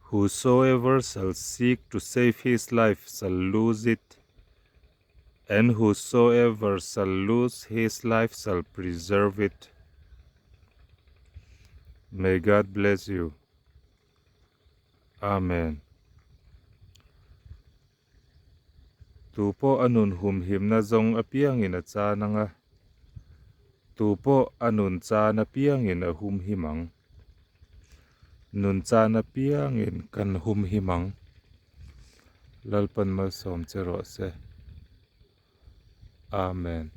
Whosoever shall seek to save his life shall lose it, and whosoever shall lose his life shall preserve it. May God bless you. Amen. Tu pawh a nun humhimna zawng apiangin a chan ang a, tu pawh a nun chan apiangin a humhim ang. Nun chan apiangin kan humhim ang. Lalpan malsawm che rawh se. Amen.